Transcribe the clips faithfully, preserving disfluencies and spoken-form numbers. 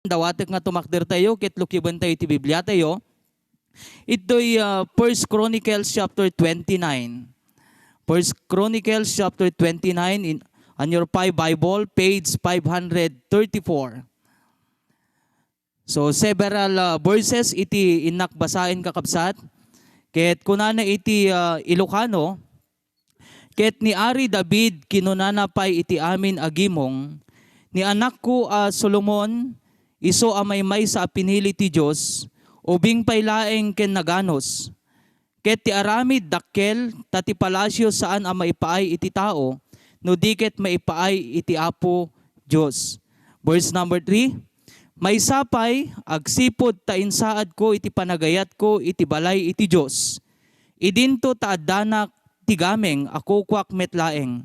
dawatek nga tumakdertayo ket lukibentayo ti Bibliatayo. Itoy, ah, First Chronicles chapter twenty-nine. First Chronicles chapter twenty-nine in, on your five Bible, page five hundred thirty-four. So, several, ah, verses iti innak basaen, kakabsat. Ket kunana iti, ah, Ilocano, ket ni Ari David kinunana pay iti amin a gimong, "Ni anakko a Solomon, isu a maymaysa a pinili ti Dios, ubing pay laeng ken naganus. Ket ti aramid dakkel, ta ti palasio saan a maipaay iti tao, no di ket maipaay iti Apo Dios." Verse number three, "Maysa pay, agsipud ta insaadko iti panagayatko iti balay iti Dios. Idinto ta addanak ti gameng a kukuak met laeng.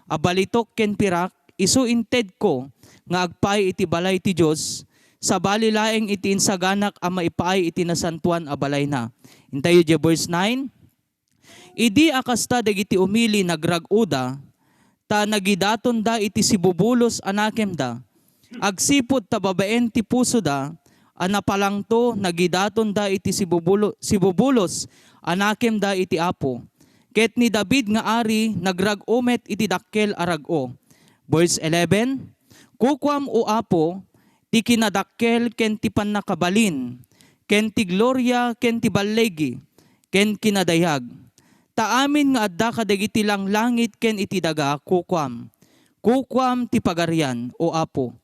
Abalitok ken pirak, isu intedko nga agpaay iti balay ti Dios, sabali laeng iti insaganak a maipaay iti nasantoan a balayna." Intayo diay verse nine. "Idi a kasta dagiti umili nagrag-oda, ta nagidatonda iti sibubulos a nakemda. Agsipud ta babaen ti pusoda a napalangto, nagidatonda iti sibubulo-, sibubulos a nakemda iti Apo. Ket ni David nga ari nagrag-o met iti dakkel a rag-o." Verse eleven, "Kukuam, O Apo, ti kinadakkel ken ti pannakabalin, ken ti gloria ken ti balligi, ken kinadayag. Ta amin nga adda kadagiti langlangit ken iti daga, kukuam. Kukuam ti pagarian, O Apo.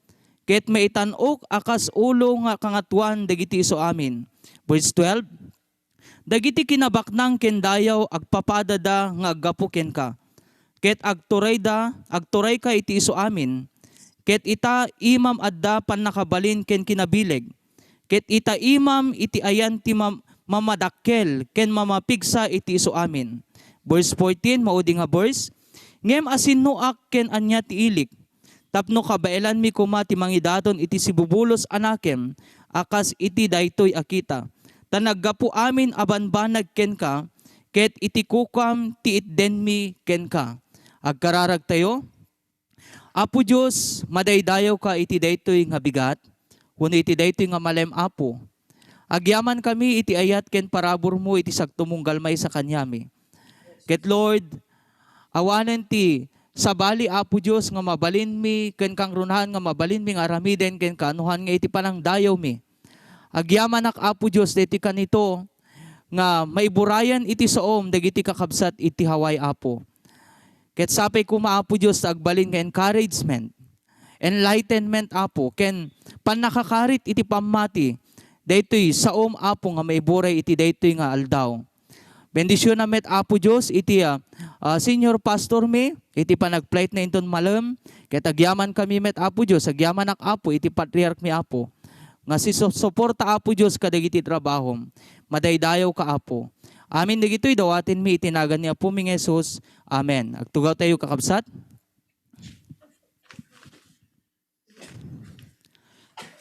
Ket maitan-ok a kas ulo nga kangatoan dagiti isuamin." Verse twelve, "Dagiti kinabaknang ken dayaw agpapadada nga aggapu kenka, ket agturayda, agturayka iti isuamin. Ket ita, imam adda pannakabalin ken kinabileg. Ket ita, imam iti ayan ti mam-, mamadakkel ken mamapigsa iti isuamin." Verse fourteen, maudi nga verse, "Ngem asinnoak ken ania ti ilik? Tapno kabaelanmi koma ti mangidaton iti sibubulos a nakem a kas iti daytoy a kita. Ta naggapu amin a banbanag kenka, ket iti kukuam ti itdenmi kenka." Agkararagtayo. Apo Dios, madaydayawka iti daytoy nga bigat, wenno iti daytoy nga malem, Apo. Agyamankami iti ayat ken paraburmo iti sagtumunggal maysa kaniami. Ket Lord, awanen ti sabali, Apo Dios, nga mabalinmi ken kangrunaan nga mabalinmi nga aramiden kenka no han nga iti panangdayawmi. Agyamanak, Apo Dios, daytoy kanito nga maiburayan iti saom dagiti kakabsat iti Hawaii, Apo. Ket sapay koma, Apo Dios, ta agbalin nga encouragement, enlightenment, Apo, ken pannakakarit iti pammati daytoy saom, Apo, nga maiburay iti daytoy nga aldaw. Bendisionam met, Apo Dios, iti, ah, ah, senior pastor mi, iti panagplate na inton malem, ket agyamankami met, Apo Dios, agyamanak, Apo, iti patriarch mi, Apo, nga sisuporta, Apo Dios, kadagiti trabahom. Madaydayawka, Apo. Amin dagitoy dawatenmi iti nagan ni Apomi nga Jesus. Amen. Agtugawtayo, kakabsat.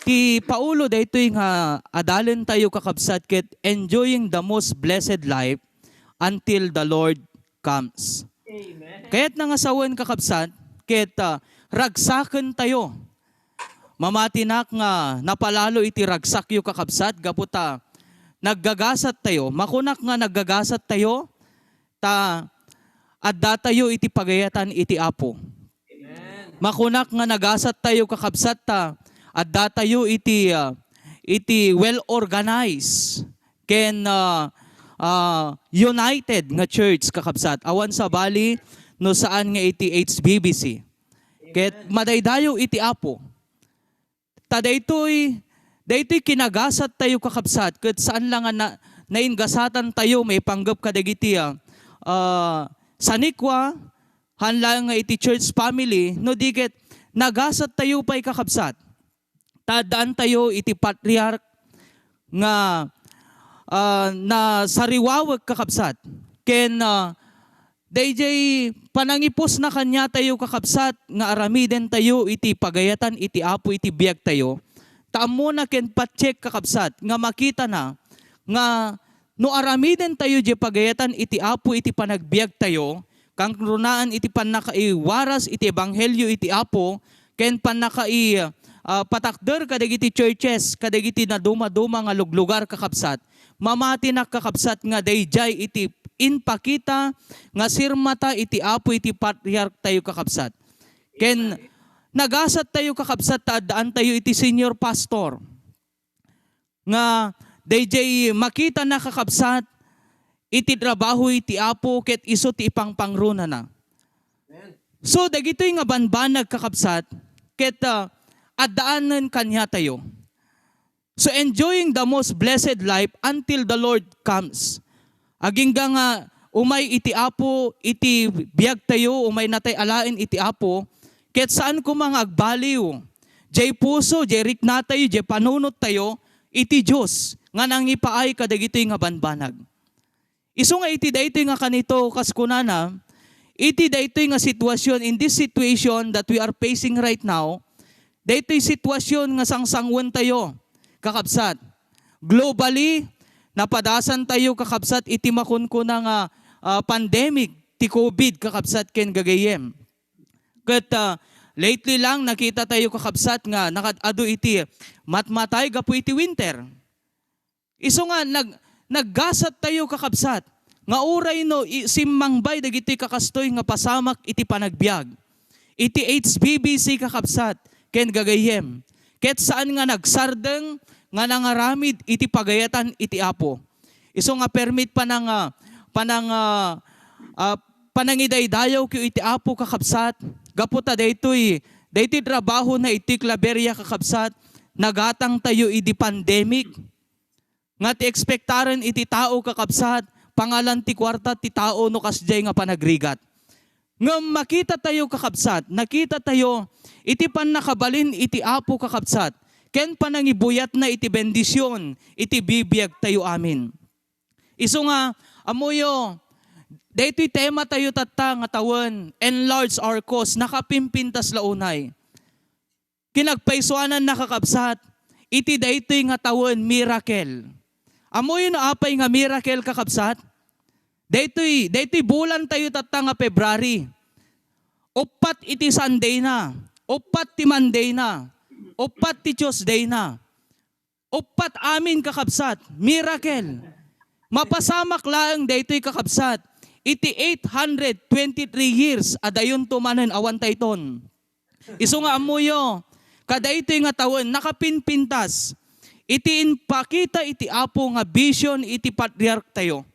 Ti Paolo daytoy nga adalentayo, kakabsat, ket enjoying the most blessed life until the Lord comes. Amen. Kayatna nga sawen, kakabsat, ket, ah, ragsakentayo. Mamatinak nga napalalo iti ragsakyo, kakabsat, gapu ta naggagasattayo. Makunak nga naggagasattayo, ta addatayo iti pagayatan iti Apo. Makunak nga nagasattayo, kakabsat, ta addatayo iti, ah, iti well-organized ken, ah, ah, united nga church, kakabsat. Awan sabali no saan nga iti H B B C. Ket madaydayaw iti Apo. Ta daytoy, daytoy kinagasattayo, kakabsat, ket saan la nga na, nainggasatantayo maipanggep kadagiti, ah, ah, sanikua, han laeng nga iti church family, no di ket nagasattayo pay, kakabsat. Ta addaantayo iti patriarch nga, ah, nasariwawek, kakabsat. Ken, ah, dayjay panangipusna kaniatayo, kakabsat, nga aramidentayo iti pagayatan iti Apo iti biagtayo. Ta ammona ken pattiek, kakabsat, nga makitana nga no aramidentayo diay pagayatan iti Apo iti panagbiagtayo, kangrunaan iti pannakaiwaras iti ebanghelio iti Apo, ken pannakai-, ah, patakder kadagiti churches, kadagiti nadumaduma nga luglugar, kakabsat. Mamatinak, kakabsat, nga daydiay iti impakita nga sirmata iti Apo iti patriark tayo, kakabsat. Ken nagasat tayo, kakabsat, ta addaan tayo iti senior pastor nga daydiay makitana, kakabsat, iti trabaho iti Apo ket isu ti ipangpangrunana. So, dagitoy nga banbanag, kakabsat, ket, ah, addaanen kaniatayo. So, enjoying the most blessed life until the Lord comes. Agingga nga umay iti Apo iti biagtayo, umay natay alaen iti Apo, ket saan koma nga agbaliw jay puso, jay riknatayo, jay panunottayo iti Dios nga nangipaay kadagitoy nga banbanag. Isu nga iti daytoy nga kanito, kas kunana, iti daytoy nga sitwasyon, in this situation that we are facing right now, daytoy sitwasyon nga sangsanguentayo, kakabsat. Globally, napadasantayo, kakabsat, iti makunkuna nga, ah, pandemic ti covid, kakabsat, ken gagayyem. Ket, ah, lately lang, nakitatayo, kakabsat, nga nakad-adu iti matmatay gapu iti winter. Isu nga nag-, naggasattayo, kakabsat, nga uray no i-, simmangbay dagiti kakastoy nga pasamak iti panagbiag, iti H B B C, kakabsat, ken gagayyem, ket saan nga nagsardeng nga nangaramid iti pagayatan iti Apo. Isu nga permit panang-, ah, panang-, ah, ah, panangidaydayaw ket iti Apo, kakabsat, gapu ta daytoy, daytoy trabaho na iti Claveria, kakabsat, nagatangtayo idi pandemic. Nga ti ekspektaren iti tao, kakabsat, pangalan ti kuarta ti tao no kasdiay nga panagrigat. Ngem makitatayo, kakabsat, nakitatayo iti pannakabalin iti Apo, kakabsat, ken panangibuyatna iti bendision iti bibiagtayo amin. Isu nga, ammoyo, daytoy tematayo tatta nga tawen, enlarge our cause, nakapimpintas la unay. Kinagpaysuanan, kakabsat, iti daytoy nga tawen, miracle. Ammoyo no apay nga miracle, kakabsat? Daytoy, daytoy bulan tayo tatta nga February. Uppat iti Sunday na, uppat ti Monday na, uppat ti Tuesday na. Uppat amin, kakabsat, miracle. Mapasamak laeng daytoy, kakabsat, iti eight hundred twenty-three years a dayonto manen awan tayton. Isu nga ammoyo, kadaytoy nga tawen, nakapimpintas iti impakita iti Apo nga vision iti patriark tayo.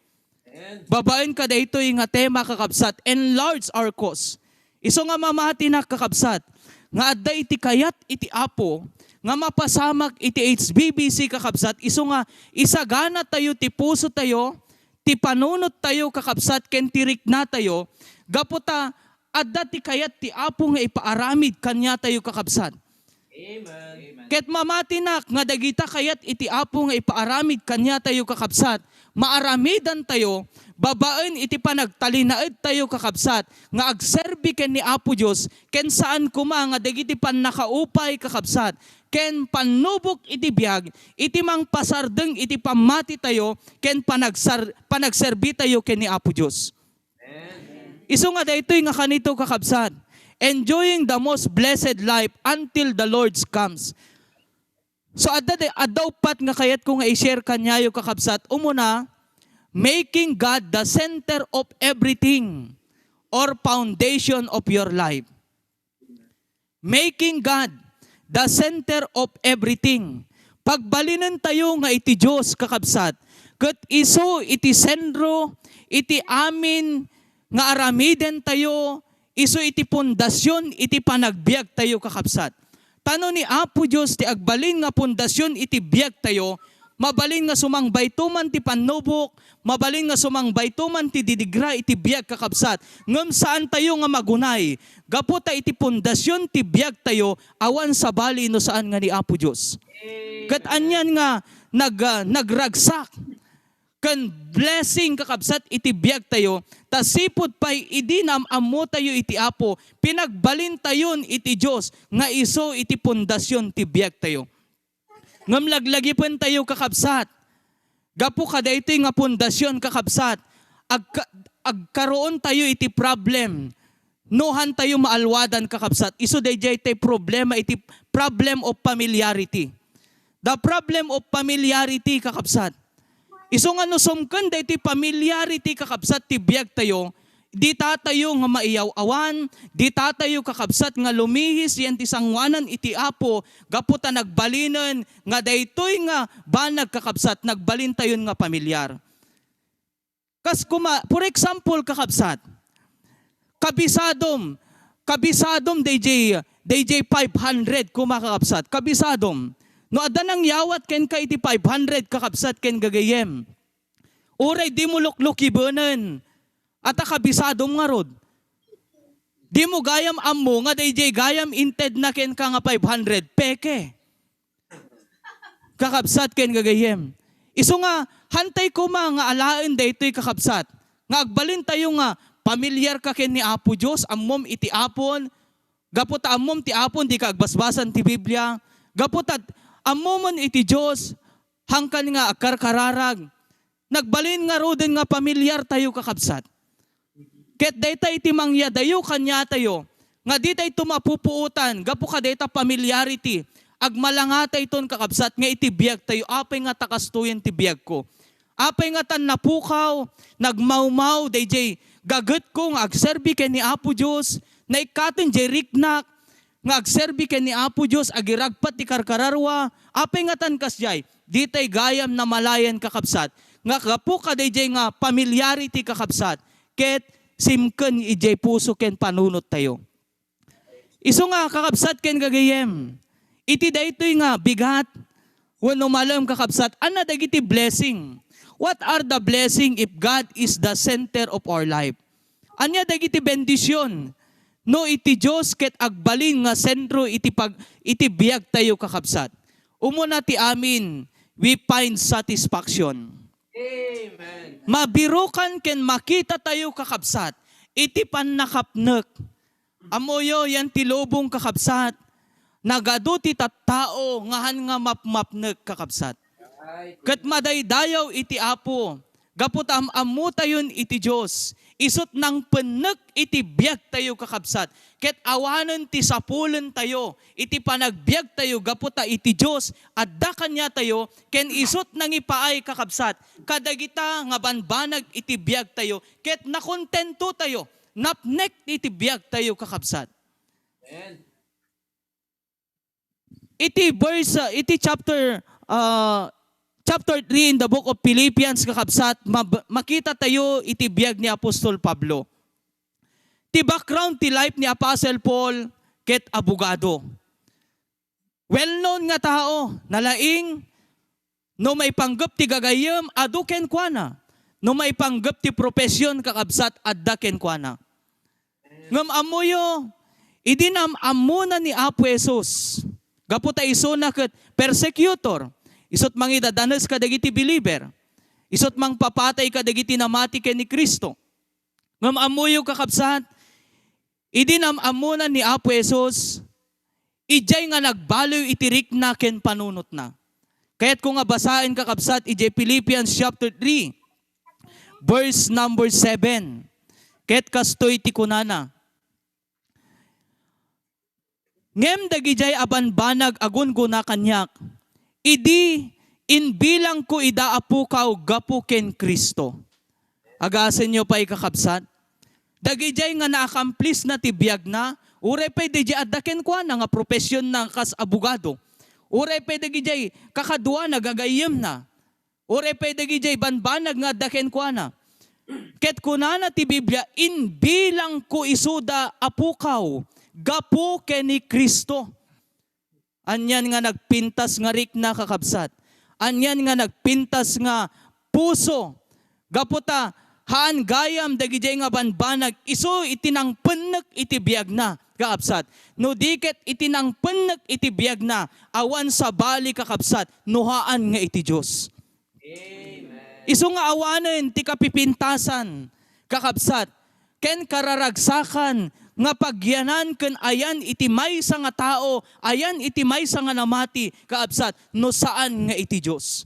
Babaen kadaytoy nga tema, kakabsat, enlarge our cause. Isu nga mamatinak, kakabsat, nga adda iti kayat iti Apo nga mapasamak iti H B B C, kakabsat, isu nga isagana tayo ti puso tayo, ti panunot tayo, kakabsat, ken ti rikna tayo, gapu ta adda ti kayat ti Apo nga ipaaramid kaniatayo, kakabsat. Amen. Ket mamatinak nga dagita kayat iti Apo nga ipaaramid kaniatayo, kakabsat, maaramidantayo babaen iti panagtalinaedtayo, kakabsat, nga agserbi ken ni Apo Dios, ken saan koma nga dagiti pannakaupay, kakabsat, ken pannubok iti biag iti mangpasardeng iti pammatitayo ken panagsar-, panagserbitayo ken ni Apo Dios. Isu nga daytoy nga kanito, kakabsat, enjoying the most blessed life until the Lord comes. So, adda de-, adda uppat nga kayatko nga i-share kaniayo, kakabsat. Umuna, making God the center of everything or foundation of your life. Making God the center of everything. Pagbalinentayo nga iti Dios, kakabsat, ket isu iti sentro iti amin nga aramidentayo, isu iti pundasyon iti panagbiagtayo, kakabsat. Ta no ni Apo Dios ti agbalin nga pundasyon iti biagtayo, mabalin nga sumangbayto man ti pannubok, mabalin nga sumangbayto man ti didigra iti biag, kakabsat, ngem saantayo nga magunay, gapu ta iti pundasyon ti biagtayo, awan sabali no saan nga ni Apo Dios. Ket anian nga nag-, ah, nagragsak ken blessing, kakabsat, iti biagtayo, ta sipud pay idi naam-ammotayo iti Apo, pinagbalintayon iti Dios nga isu iti pundasyon ti biagtayo. Ngem laglagipentayo, kakabsat, gapu kadaytoy nga pundasyon, kakabsat, agka-, agkaroontayo iti problem. No han tayo maalwadan, kakabsat, isu daydiay tay problema iti problem of familiarity. The problem of familiarity, kakabsat. Isu nga no sumken daytoy familiarity, kakabsat, ti biag tayo, dita tayo nga maiyaw-awan, dita tayo, kakabsat, nga lumihis yan ti sanguanan iti Apo, gapu ta nagbalinen nga daytoy nga banag, kakabsat, nagbalin tayon nga pamilyar. Kas kuma, for example, kakabsat, kabisadom, kabisadom, D J, D J five hundred, kuma, kakabsat, kabisadom. No adda nangyawat kenka iti five hundred, kakabsat, ken gagayyem, uray dimo luklukibenen, ata kabisadom ngarud. Dimo gayam ammo nga D J gayam intedna kenka nga five hundred, peke. Kakabsat ken gagayyem. Isu nga, hantay koma nga alaen daytoy, kakabsat, nga agbalin tayo nga pamilyar ka ken ni Apo Dios, ammom iti Apon, gapu ta ammom ti Apon, dika agbasbasan ti Biblia, gapu ta ammomon iti Dios, hangkan nga agkarkararag. Nagbalin ngaruden nga pamilyar tayo, kakabsat. Ket dayta iti mangyadayo kaniatayo, nga ditay mapupuotan gapu kadayta familiarity, agmalangatayton, kakabsat, nga iti biag tayo, apay nga ta kastoyen ti biagko? Apay nga tan napukaw, nagmawmaw, dayjay gagetko nga agserbi ken ni Apo Dios, naikkaten jay riknak, nga agserbi ken ni Apo Dios, agiragpat ti karkararua, apay nga tan kasjay? Ditay gayam namalayan, kakabsat, nga gapu kadayjay nga familiarity, kakabsat, ket simken idiay puso ken panunot tayo. Isu nga, kakabsat ken gagayyem, iti daytoy nga bigat, wenno malem, kakabsat, ania dagiti blessing? What are the blessing if God is the center of our life? Ania dagiti bendision no iti Dios ket agbalin nga sentro iti pag-, iti biag tayo, kakabsat? Umuna ti amin, we find satisfaction. Amen. Mabirukan ken makita tayo, kakabsat, iti pannakapnek. Ammoyo, yan ti lubong, kakabsat. Nagadu ti tattao nga han nga mapmapnek, kakabsat. Ket madaydayaw iti Apo, gapu ta am-ammotayon iti Dios. Isut' nangpennek iti biagtayo, kakabsat. Ket awanen ti sapulentayo iti panagbiagtayo gapu ta iti Dios adda kaniatayo, ken isut' nangipaay, kakabsat, kadagita nga banbanag iti biagtayo, ket nakontentotayo, napnek iti biagtayo, kakabsat. Amen. Iti verse, uh, iti chapter, uh, chapter three in the book of Philippians, kakabsat, mab-, makita tayo iti biag ni Apostol Pablo. Ti background ti life ni Apostle Paul ket abogado. Well known nga tao, nalaing, no maipanggep ti gagayyem, adu kenkuana. No maipanggep ti profession, kakabsat, adda kenkuana. Ngem ammoyo, idi nam-ammona ni Apo Jesus, gapu ta isuna ket persecutor, isut' mangidadanes kadagiti believer, isut' mangpapatay kadagiti namati ken ni Cristo. Ngem ammoyo, kakabsat, idi nam-ammona ni Apo Jesus, idiay nga nagbaliw iti rikna ken panunotna. Kayatko nga basaen, kakabsat, idiay Philippians chapter three, verse number seven. Ket kastoy ti kunana, "Ngem dagidiay a banbanag a gungguna kaniak, idi imbilangko ida a pukaw gapu ken Cristo." Agasenyo pay, kakabsat. Dagidiay nga na-accomplish na ti biagna, uray pay dagidiay adda kenkuana nga profession na kas abogado, uray pay dagidiay kakaduana, gagayyemna, uray pay dagidiay banbanag nga adda kenkuana. Ket kunana ti Biblia, "Imbilangko isuda a pukaw gapu ken ni Cristo." Anian nga nagpintas nga rikna, kakabsat. Anian nga nagpintas nga puso. Gapu ta, haan gayam dagidiay nga banbanag isu iti nangpennek iti biagna, kakabsat. No di ket iti nangpennek iti biagna, awan sabali, kakabsat, no haan nga iti Dios. Amen. Isu nga awanen ti kapipintasan, kakabsat, ken kararagsakan nga pagyanan ken ayan iti maysa nga tao, ayan iti maysa nga namati, kakabsat, no saan nga iti Dios.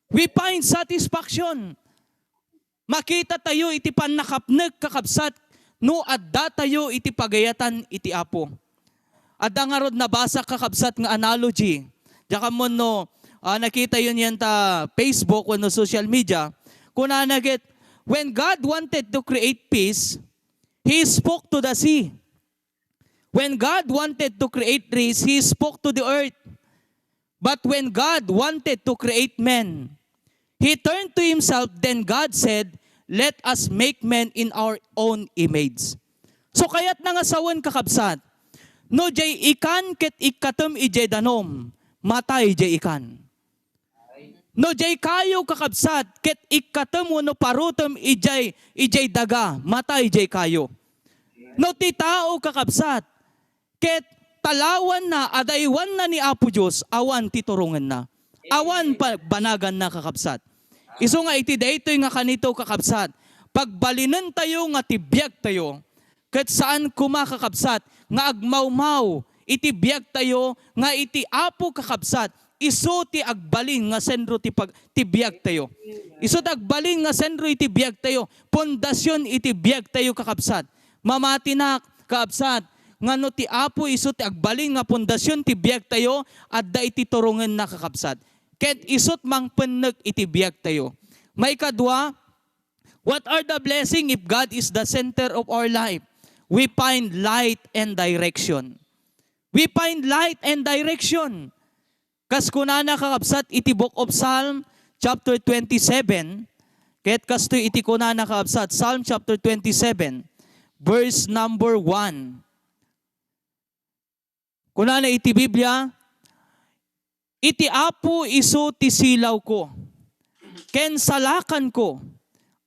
We find satisfaction. Makita tayo iti pannakapnek, kakabsat, no addatayo iti pagayatan iti Apo. Adda ngarud nabasa, kakabsat, nga analogy. Diak ammo no, ah, nakitayo niyan ta Facebook wenno social media. Kunana ket, "When God wanted to create peace, He spoke to the sea. When God wanted to create race, He spoke to the earth. But when God wanted to create men, He turned to Himself. Then God said, 'Let us make men in our own image.'" So, kayatna nga sawen, kakabsat, no jay ikan ket ikkatem idiay danum, matay jay ikan. No jay kayo, kakabsat, ket ikkatem wenno parutem idiay, idiay daga, matay jay kayo. No ti tao, kakabsat, ket talawanna, adaywanna ni Apo Dios, awan ti turongenna. Awan pa-, banaganna, kakabsat. Isu nga iti daytoy nga kanito, kakabsat, pagbalinentayo nga ti biagtayo, ket saan koma, kakabsat, nga agmawmaw iti biagtayo nga iti Apo, kakabsat, isu ti agbalin nga sentro ti pag-, ti biagtayo. Isu ti agbalin nga sentro iti biagtayo, pundasyon iti biagtayo, kakabsat. Mamatinak, kakabsat, nga no ti Apo isu ti agbalin nga pundasyon ti biagtayo, adda iti turongenna, kakabsat. Ket isut mangpennek iti biagtayo. Maikadua, what are the blessing if God is the center of our life? We find light and direction. We find light and direction. Kas kunana, kakabsat, iti Book of Psalm, chapter twenty-seven, ket kastoy iti kunana, kakabsat, Psalm chapter twenty-seven, verse number one. Kunana iti Biblia, "Iti Apo isu ti silawko, ken salakanko,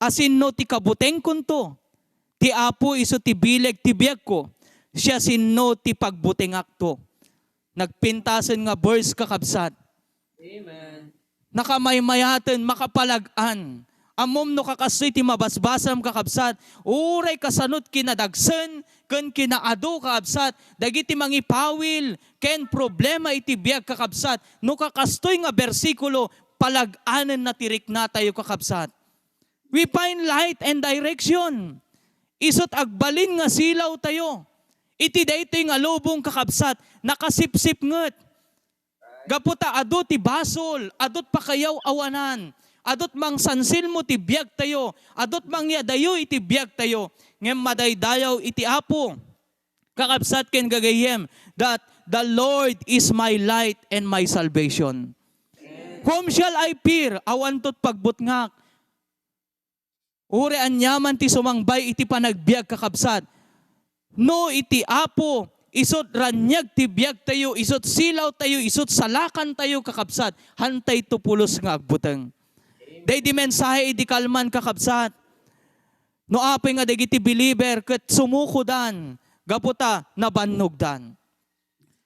a sinno ti kabutengkonto? Ti Apo isu ti bileg ti biagko, siasino ti pagbutengakto?" Nagpintasen nga verse, kakabsat. Amen. Nakamaymayaten, makapalag-an. Ammom no kakastoy ti mabasbasam, kakabsat, uray kasanot kinadagsen ken kinaadu, kakabsat, dagiti mangipawil ken problema iti biag, kakabsat, no kakastoy nga bersikulo, palag-anenna ti riknatayo, kakabsat. We find light and direction. Isut agbalin nga silawtayo. Iti daytoy nga lubong, kakabsat, nakasipsipnget. Gapu ta adu ti basol, adut pakayaw-awanan, adut mangsansilmo ti biagtayo, adut mangyadayo iti biagtayo, ngem madaydayaw iti Apo. Kakabsat ken gagayyem, that the Lord is my light and my salvation. Whom shall I fear? Awanto ti pagbutngak. Uray aniaman ti sumangbay iti panagbiag, kakabsat. No iti Apo, isut raniag ti biagtayo, isut silawtayo, isut salakantayo, kakabsat, hantayto pulos nga agbuteng. Daydi mensahe idi kalman, kakabsat. No apay nga dagiti believer ket sumukodan gapu ta nabannogdan.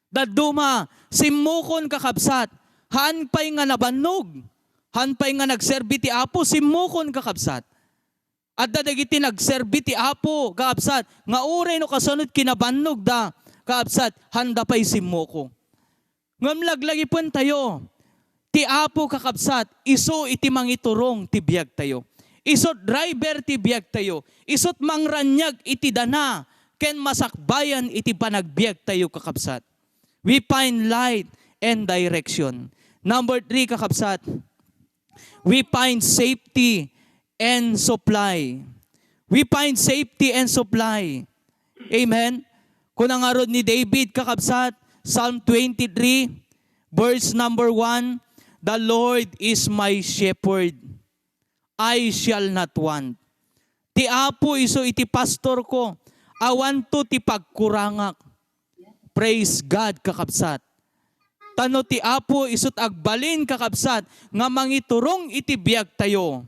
Dadduma, simmukon, kakabsat. Haan pay nga nabannog. Haan pay nga nagserbi ti Apo, simmukon, kakabsat. Adda dagiti nagserbi ti Apo, kakabsat, nga uray no kasano ti kinabannogda, kakabsat, haanda pay simmuko. Ngem laglagipentayo, ti Apo, kakabsat, isu iti mangiturong ti biagtayo. Isu driver ti biagtayo. Isut mangraniag iti dana ken masakbayan iti panagbiagtayo, kakabsat. We find light and direction. Number three, kakabsat, we find safety and supply. We find safety and supply. Amen? Kuna ngarud ni David, kakabsat, Psalm twenty-three, verse number one, "The Lord is my shepherd. I shall not want." Ti Apo isu iti pastorko, awanto ti pagkurangak. Praise God, kakabsat. Ta no ti Apo isut agbalin, kakabsat, nga mangiturong iti biagtayo,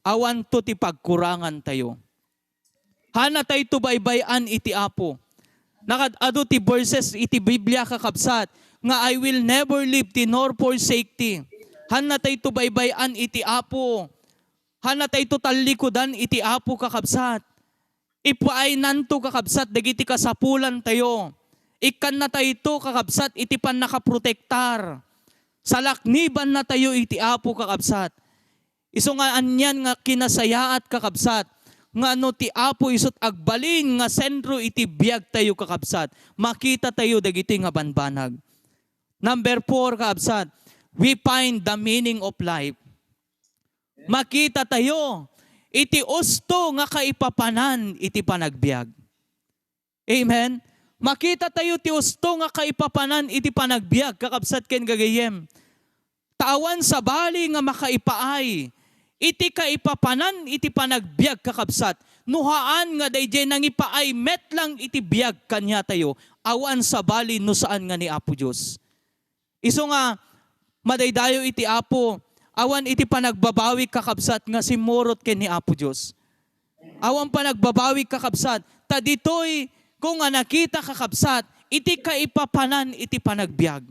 awanto ti pagkurangantayo. Hanatayto baybay-an iti Apo. Nakad-adu ti verses iti Biblia, kakabsat, nga, "I will never leave thee nor forsake thee." Hanatayto baybay-an iti Apo. Hanatayto tallikudan iti Apo, kakabsat. Ipainanto, kakabsat, dagiti kasapulantayo. Ikkannatayto, kakabsat, iti pannakaprotektar. Salaknibannatayo iti Apo, kakabsat. Isu nga anian nga kinasayaat, kakabsat, nga no ti Apo isut agbalin nga sentro iti biagtayo, kakabsat, makitatayo dagitoy nga banbanag. Number four, kakabsat, we find the meaning of life. Makitatayo iti usto nga kaipapanan iti panagbiag. Amen? Makitatayo ti usto nga kaipapanan iti panagbiag, kakabsat ken gagayyem. Ta awan sabali nga makaipaay iti kaipapanan iti panagbiag, kakabsat, no haan nga daydiay nangipaay met lang iti biag kaniatayo, awan sabali no saan nga ni Apo Dios. Isu nga, madaydayo iti Apo, awan iti panagbabawik, kakabsat, nga simmurot ken ni Apo Dios. Awan panagbabawik, kakabsat, ta ditoy ko nga nakita, kakabsat, iti kaipapanan iti panagbiag.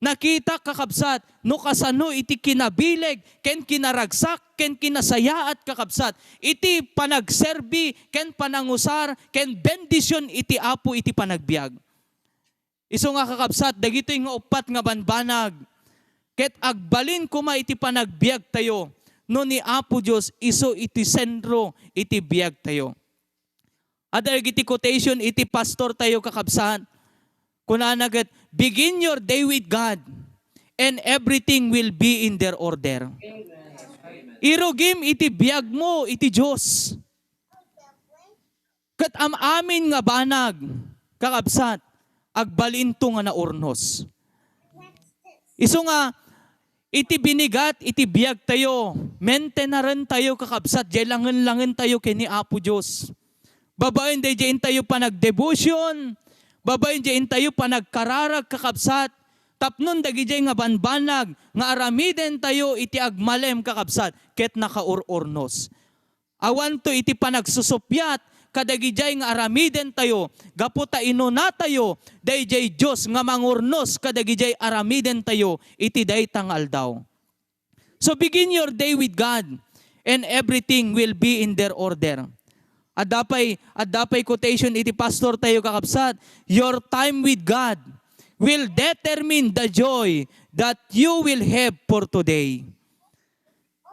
Nakita, kakabsat, no kasano iti kinabileg ken kinaragsak ken kinasayaat, kakabsat, iti panagserbi ken panangusar ken bendision iti Apo iti panagbiag. Isu nga, kakabsat, dagitoy nga uppat nga banbanag ket agbalin koma iti panagbiagtayo no ni Apo Dios isu iti sentro iti biagtayo. Adda dagiti quotation iti pastortayo, kakabsat. Kunana ket, "Begin your day with God, and everything will be in their order." Irugim iti biagmo iti Dios. Ket am-amin nga banag, kakabsat, agbalinto nga naurnos. Isu nga, iti binigat iti biagtayo, maintenarentayo, kakabsat, jay langen-langentayo ken ni Apo Dios. Babaen dayjay intayo panagdevotion, babaen jay intayo panagkararag, kakabsat, tapnon dagijay nga banbanag nga aramidentayo iti agmalem, kakabsat, ket nakaur-urnos. Awanto iti panagsusuppiat kadagijay nga aramidentayo, gapu ta inunatayo dayjay Dios nga mangurnos kadagijay aramidentayo iti dayta nga aldaw. So begin your day with God, and everything will be in their order. Adda pay, adda pay quotation iti pastortayo, kakabsat, "Your time with God will determine the joy that you will have for today."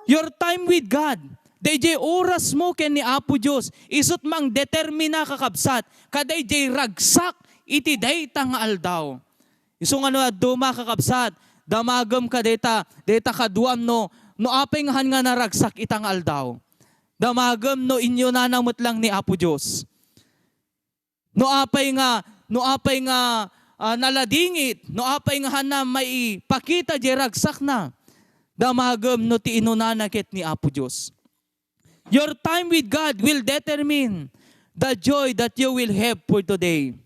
Your time with God. Dayjay orasmo ken ni Apo Dios, isut' mangdetermina, kakabsat, kadayjay ragsak iti dayta nga aldaw. Isu nga no aduma, kakabsat, damagem kadayta, dayta kaduam no, no apay nga han nga naragsak ita nga aldaw. Damagem no inyunana met lang ni Apo Dios. No apay nga, no apay nga, ah, naladingit, no apay nga hanna maipakita jay ragsakna, damagem no ti inunana ket ni Apo Dios. Your time with God will determine the joy that you will have for today.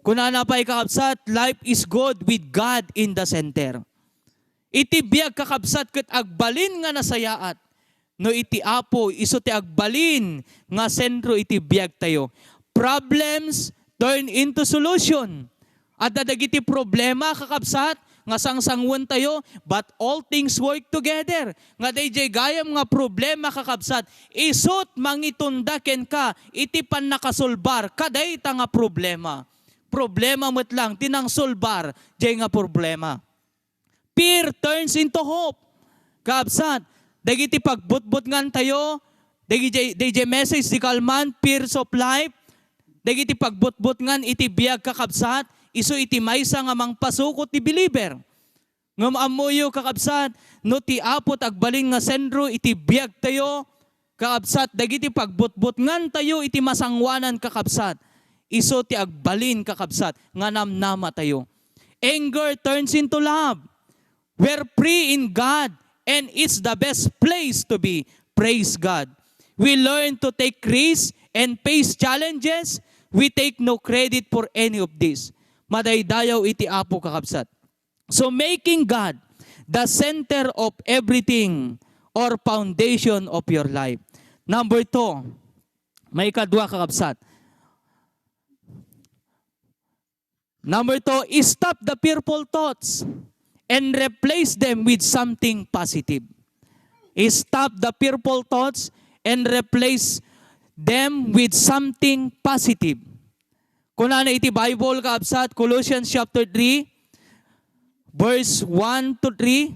Kunana pay, kakabsat, life is good with God in the center. Iti biag, kakabsat, ket agbalin nga nasayaat no iti Apo isu ti agbalin nga sentro iti biagtayo. Problems turn into solution. Adda dagiti problema, kakabsat, nga sangsanguentayo, but all things work together. Nga dayjay gayam nga problema, kakabsat, isut' mangitunda kenka iti pannakasolbar kadayta nga problema. Problema met lang ti nangsolbar jay nga problema. Fear turns into hope. Kabsat, dagiti pagbutbutngantayo, dagiti, dagiti message di Kalman, Fears of Life, dagiti pagbutbutngan iti biag, kakabsat, isu iti maysa nga mangpasukot ti believer. Ngem ammoyo, kakabsat, no ti Apo ti agbalin nga sentro iti biagtayo, kakabsat, dagiti pagbutbutngantayo iti masangoanan, kakabsat, isu ti agbalin, kakabsat, nga namnamatayo. Anger turns into love. We're free in God, and it's the best place to be. Praise God. We learn to take risks and face challenges. We take no credit for any of this. Madaydayaw iti Apo, kakabsat. So making God the center of everything or foundation of your life. Number two, maikadua, kakabsat. Number two, stop the fearful thoughts and replace them with something positive. Stop the fearful thoughts and replace them with something positive. Kunana iti Bible, kabsat, Colossians chapter three, verse one to three.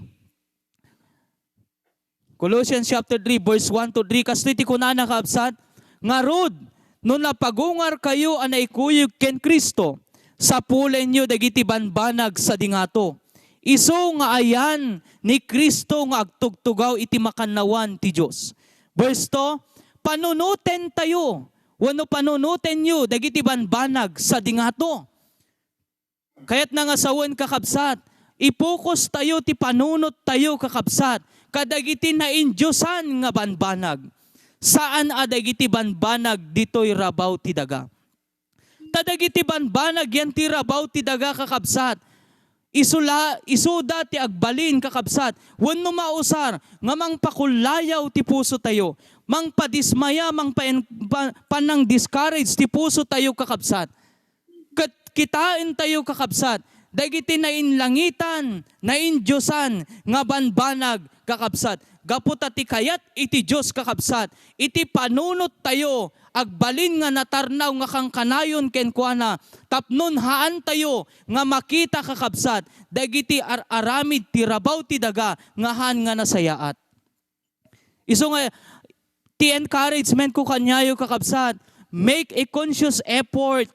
Colossians chapter three, verse one to three, kastoy ti kunana, kakabsat, "Ngarud, no napagungarkayo a naikuyog ken Cristo, sapulenyo dagiti banbanag sadi ngato. Isu nga ayan ni Cristo nga agtugtugaw iti makannawan ti Dios." Verse two, "Panunotentayo, wenno panunotenyo dagiti banbanag sadi ngato." Kayatna nga sawen, kakabsat, ipokus tayo ti panunot tayo, kakabsat, kadagiti naindiosan nga banbanag. Saan a dagiti banbanag ditoy rabaw ti daga. Ta dagiti banbanag yan ti rabaw ti daga, kakabsat. Isula, isuda ti agbalin, kakabsat, wenno mausar nga mangpakullayaw ti puso tayo, mangpadismaya, mangpaen-, pa-, panang-discourage ti puso tayo, kakabsat. Ket kitaentayo, kakabsat, dagiti nainlangitan, naindiosan nga banbanag, kakabsat. Gapu ta ti kayat iti Dios, kakabsat, iti panunottayo, agbalin nga natarnaw nga kankanayon kenkuana, tapno haantayo nga makita, kakabsat, dagiti ar-aramid ti rabaw ti daga nga haan nga nasayaat. Isu nga, ti encouragement ko kaniayo, kakabsat, make a conscious effort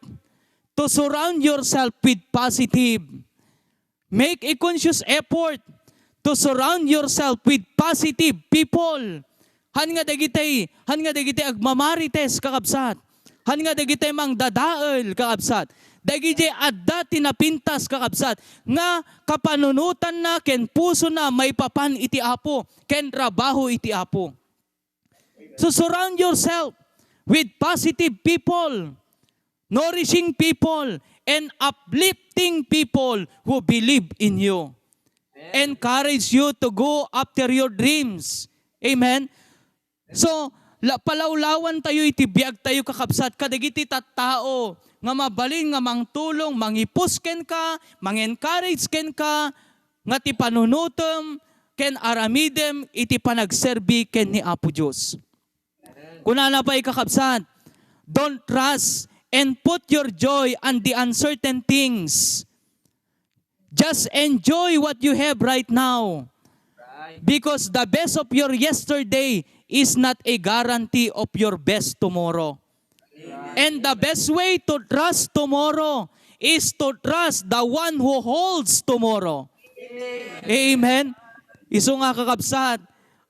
to surround yourself with positive. Make a conscious effort to surround yourself with positive people. Han nga dagiti, han nga dagiti agmamarites, kakabsat. Han nga dagiti mangdadael, kakabsat. Dagiti adda ti napintas, kakabsat, nga kapanunotanna ken pusona maipapan iti Apo, ken trabaho iti Apo. So surround yourself with positive people, nourishing people, and uplifting people who believe in you. Encourage you to go after your dreams. Amen? So, la-, palawlawantayo iti biagtayo, kakabsat, kadagiti tattao nga mabalin nga mangtulong, mangipus kenka, mang-encourage kenka, nga ti panunotem ken aramidem iti panagserbi ken ni Apo Dios. Kunana pay, kakabsat, "Don't trust and put your joy on the uncertain things." Just enjoy what you have right now. Because the best of your yesterday is not a guarantee of your best tomorrow. And the best way to trust tomorrow is to trust the one who holds tomorrow. Amen. Isu nga, kakabsat,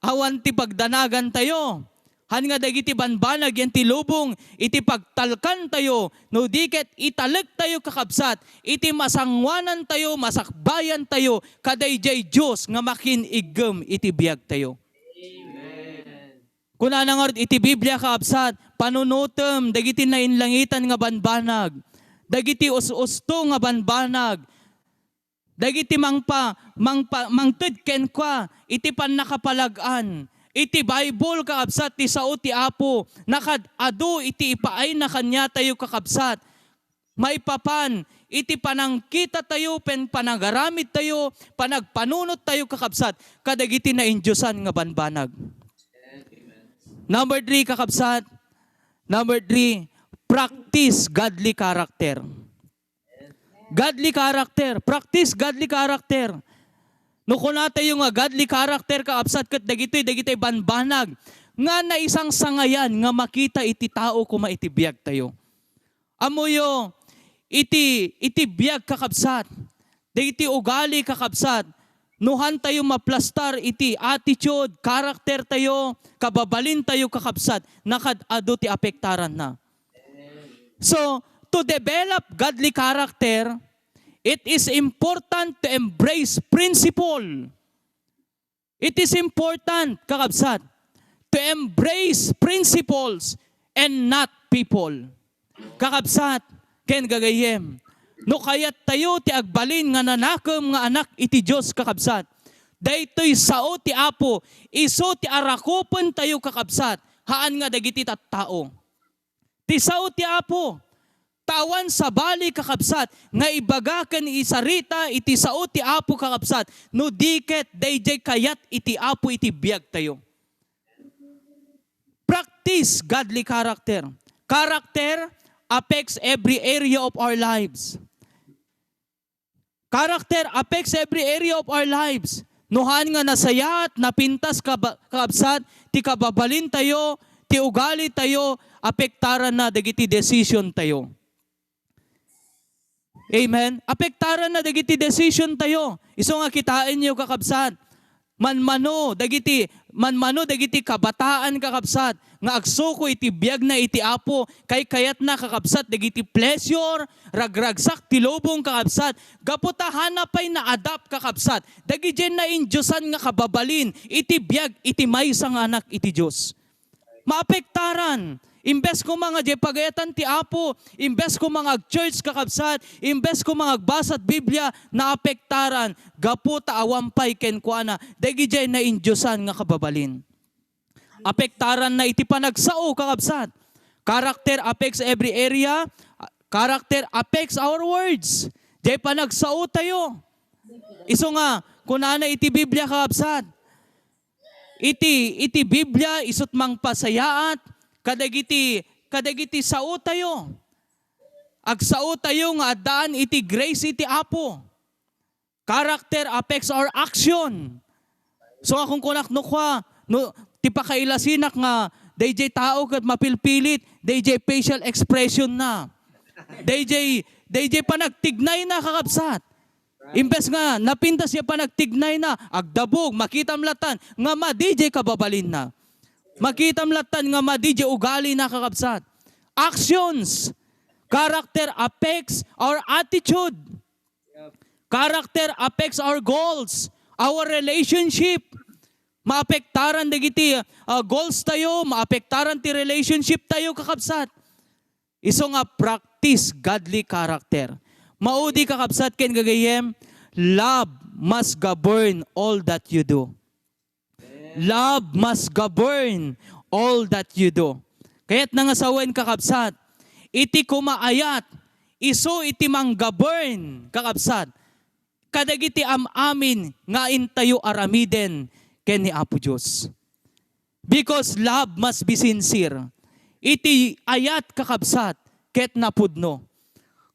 awan ti pagdanagantayo. Han nga dagiti banbanag yan ti lubong iti pagtalkantayo, no di ket italektayo, kakabsat, iti masangoanantayo, masakbayantayo kadaydiay Dios nga makin-iggem iti biagtayo. Amen. Kunana ngarud iti Biblia, kakabsat, panunotem dagiti nainlangitan nga banbanag, dagiti us-usto nga banbanag, dagiti mangpa-, mangpa-, mangted kenka iti pannakapalag-an. Iti Bible, kakabsat, ti sao ti Apo, nakaad-adu iti ipaayna kaniatayo, kakabsat. Maipapan iti panangkitatayo, pen-, panagaramidtayo, panagpanunottayo, kakabsat, kadagiti naindiosan nga banbanag. Number three, kakabsat. Number three, practice godly character. Godly character. Practice godly character. No kunatayo nga godly character, kakabsat, ket dagitoy, dagitoy banbanag nga naisangsangayan nga makita iti tao koma iti biagtayo. Ammoyo, iti, iti biag, kakabsat, dagiti ugali, kakabsat, no hantayo maplastar iti attitude, character tayo, kababalintayo, kakabsat, nakaad-adu ti apektaranna. So, to develop godly character, it is important to embrace principle. It is important, kakabsat, to embrace principles and not people. Kakabsat, ken gagayyem, no kayattayo ti agbalin nga nanakem nga anak iti Dios, kakabsat, daytoy sao ti Apo, isu ti arakupentayo, kakabsat, haan nga dagiti tattao. Ti sao ti Apo. Ta awan sabali, kakabsat, nga ibaga ken isarita iti sao ti Apo, kakabsat, no di ket daydiay kayat iti Apo iti biagtayo. Practice godly character. Character affects every area of our lives. Character affects every area of our lives. No haan nga nasayaat, napintas, kaba-, kakabsat, ti kababalintayo, ti ugalitayo, apektaranna dagiti decisiontayo. Amen? Apektaranna dagiti decisiontayo. Isu nga kitaenyo, kakabsat. Manmano dagiti, manmano dagiti kabataan, kakabsat, nga agsuko iti biagna iti Apo, kaykayatna, kakabsat, dagiti pleasure, ragragsak ti lubong, kakabsat, gapu ta haanna pay na-adapt, kakabsat, dagiti naindiosan nga kababalin iti biag iti maysa nga anak iti Dios. Maapektaran. Imbes koma nga diay pagayatan ti Apo, imbes koma nga ag-church, kakabsat, imbes koma nga agbasa ti Biblia, naapektaran gapu ta awan pay kenkuana dagiti naindiosan nga kababalin. Apektaranna iti panagsao, kakabsat. Character affects every area. Character affects our words. Diay panagsaotayo. Isu nga, kunana iti Biblia, kakabsat, iti, iti Biblia, isut' mangpasayaat kadagiti, kadagiti saotayo. Agsaotayo nga addaan iti grace iti Apo. Character affects our action. So, nga kunkunak no kua, no, ti pakailasinak nga dayjay tao ket mapilpilit, dayjay facial expression na. Dayjay, dayjay panagtignay na, kakabsat. Imbes nga napintas diay panagtignay na, agdabog, makitam lattan nga madi diay kababalinna. Makitam lattan nga madi diay ugali na, kakabsat. Actions. Character affects our attitude. Character affects our goals, our relationship. Maapektaran dagiti, ah, goals tayo, maapektaran ti relationship tayo, kakabsat. Isu nga practice godly character. Maudi, kakabsat ken gagayyem, love must govern all that you do. Love must govern all that you do. Kayatna nga sawen, kakabsat, iti kumaayat, isu iti manggovern, kakabsat, kadagiti am-amin nga intayo aramiden ken ni Apo Dios. Because love must be sincere. Iti ayat, kakabsat, ket napudno.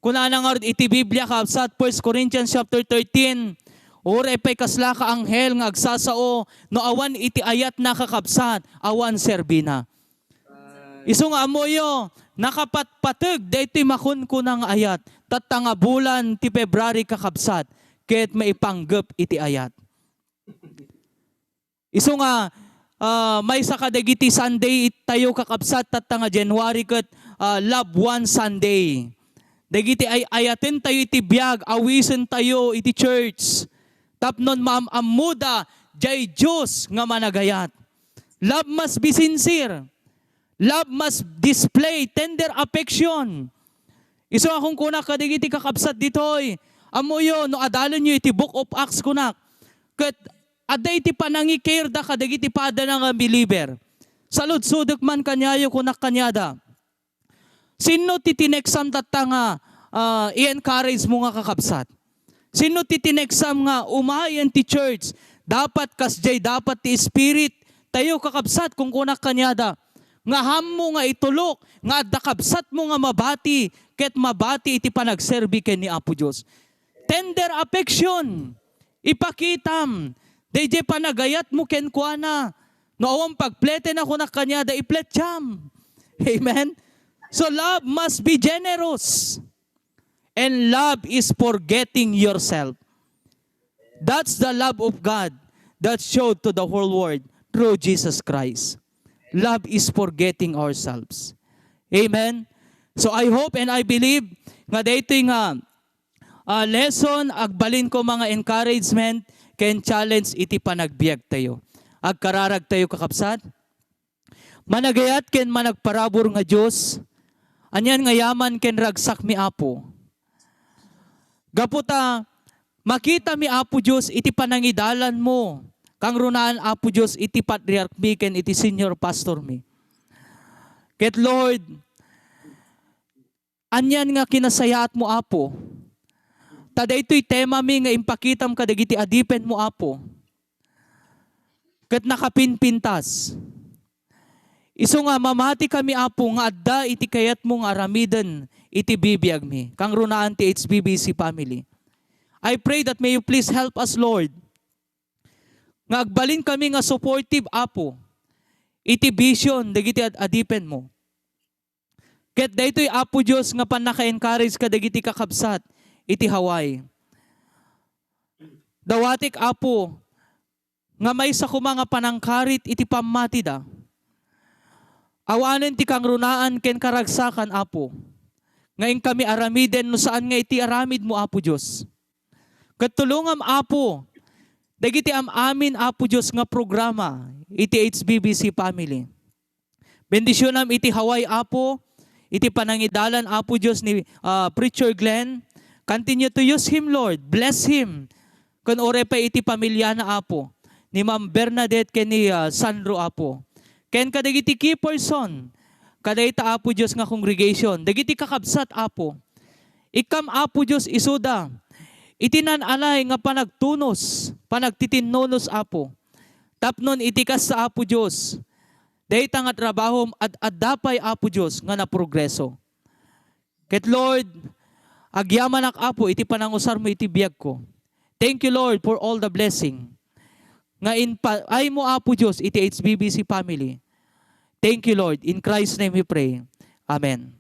Kunana ngarud iti Biblia, kakabsat, First Corinthians chapter thirteen, "Uray pay kasla ka anghel nga agsasao, no awan iti ayatna, kakabsat, awan serbina." Isu nga ammoyo, nakapatpateg daytoy makunkuna nga ayat, tatta nga bulan ti February, kakabsat, ket maipanggep iti ayat. Isu nga, ah, maysa kadagiti Sunday tayo, kakabsat, tatta nga January ket, ah, Love One Sunday. Dagiti ay-ayaten tayo iti biag, awisen tayo iti church. Tapno maam-ammoda, diay Dios nga managayat. Love must be sincere. Love must display tender affection. Isu a kunkunak kadagiti kakabsat ditoy, ammoyo no adalenyo iti Book of Acts kunak, ket adda iti panangi-care da kadagiti padana nga believer. Saludsodek man kaniayo, kunak kaniada, "Sinno ti tineksam tatta nga, ah, i-encourage mo nga kakabsat? Sinno ti tineksam nga umayen ti church? Dapat kasdiay, dapat ti spirit tayo, kakabsat," kunkunak kaniada, nga hammo nga itulok nga adda kabsatmo nga mabati ket mabati iti panagserbi ken ni Apo Dios. Tender affection, ipakitam daydiay panagayatmo kenkuana. No awan pagpleten a kunak kaniada, ipletiam. Amen? So love must be generous. And love is forgetting yourself. That's the love of God that showed to the whole world through Jesus Christ. Love is forgetting ourselves. Amen? So I hope and I believe nga daytoy nga, ah, lesson, agbalin ko mga encouragement ken challenge iti panagbiag tayo. Agkararag tayo, kakabsat. Managayat ken managparabur nga Dios, anian nga yaman ken ragsakmi, Apo. Gapu ta makitami, Apo Dios, iti panangidalanmo, kangrunaan, Apo Dios, iti patriarkmi ken iti senior pastormi. Ket Lord, anian nga kinasayaatmo, Apo. Ta daytoy temami nga impakitam kadagiti adipenmo, Apo. Ket nakapinpintas. Isu nga mamati kami, Apo, nga adda iti kayatmo nga aramiden iti bibiagmi, kangrunaan ti H B B C family. I pray that may you please help us, Lord, nga agbalinkami nga supportive, Apo, iti vision dagiti ad-adipenmo. Ket daytoy, Apo Dios, nga pannaka-encourage kadagiti kakabsat iti Hawaii. Dawatek, Apo, nga maysa koma nga panangkarit iti pammatida. Awanen ti kangrunaan ken karagsakan, Apo, nga inkami aramiden no saan nga iti aramidmo, Apo Dios. Ket tulongam, Apo, dagiti am-amin, Apo Dios, nga programa iti H B B C family. Bendisyonam iti Hawaii, Apo, iti panangidalan, Apo Dios, ni, ah, Preacher Glenn. Continue to use him, Lord. Bless him. Ken uray pay iti pamiliana, Apo, ni Ma'am Bernadette ken ni, ah, Sandro, Apo. Ken kadagiti key person, kadayta, Apo Dios, nga congregation, dagiti kakabsat, Apo. Ikkam, Apo Dios, isuda iti naan-anay nga panagtunos, panagtitinnunos, Apo. Tapnon iti kasta, Apo Dios, dayta nga trabahom ad-adda pay, Apo Dios, nga naprogreso. Ket Lord, agyamanak, Apo, iti panangusarmo iti biagko. Thank you, Lord, for all the blessing nga impaaymo, Apo Dios, iti H B B C family. Thank you, Lord. In Christ's name we pray. Amen.